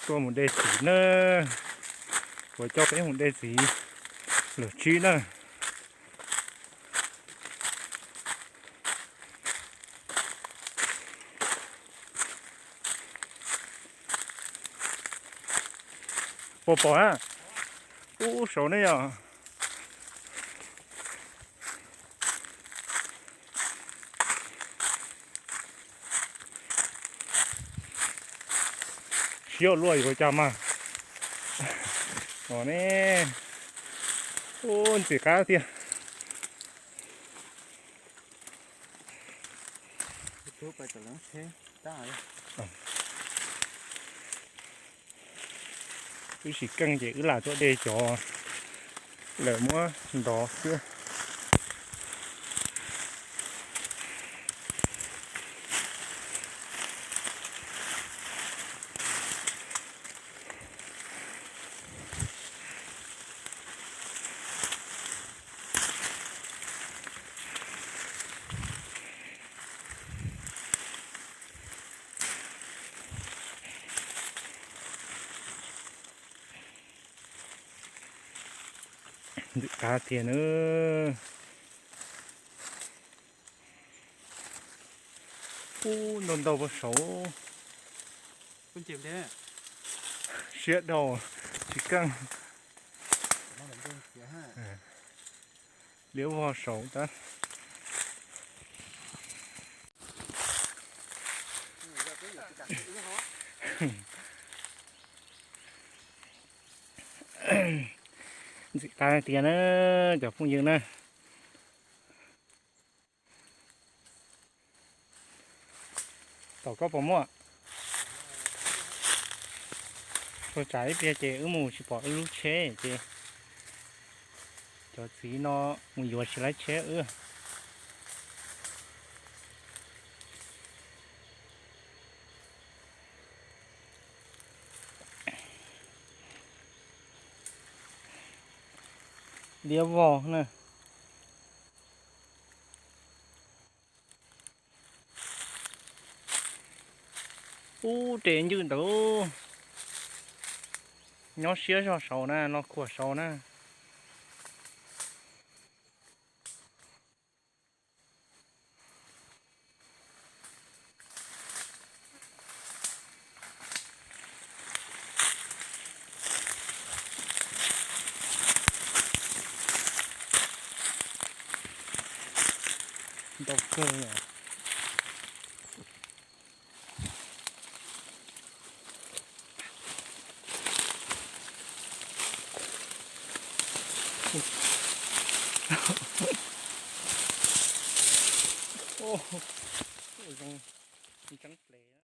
Tuaj mus de txiv na, kuv coj peb mus de txiv lawm tsib na. Puas pom na? Ub, saud ne yog. Siab luaj yuav cas mas. Os ne. Ub, ntxim qab tiag. Wb tsis keej ces wb lam tuaj de cov lawm muab ntov xwb. Ntxim qab tiag na. Ub, ntau ntau puag saud. Siab dhau, tsis keej. Liab vog saud tab. Ntxim qab tiag na, cov phooj ywg na. Tom koj puas muaj? Ua tsam ib pliag ces wb mus tsis pom wb lub tsheb ces cov txiv no mus yuav tsis laib tsheb wb. Liab vog na. Ub, res ncwj ntawd. Nyob siab zog saud na, no khuam saud na. Ntau kawg. Zoo tseeb ple.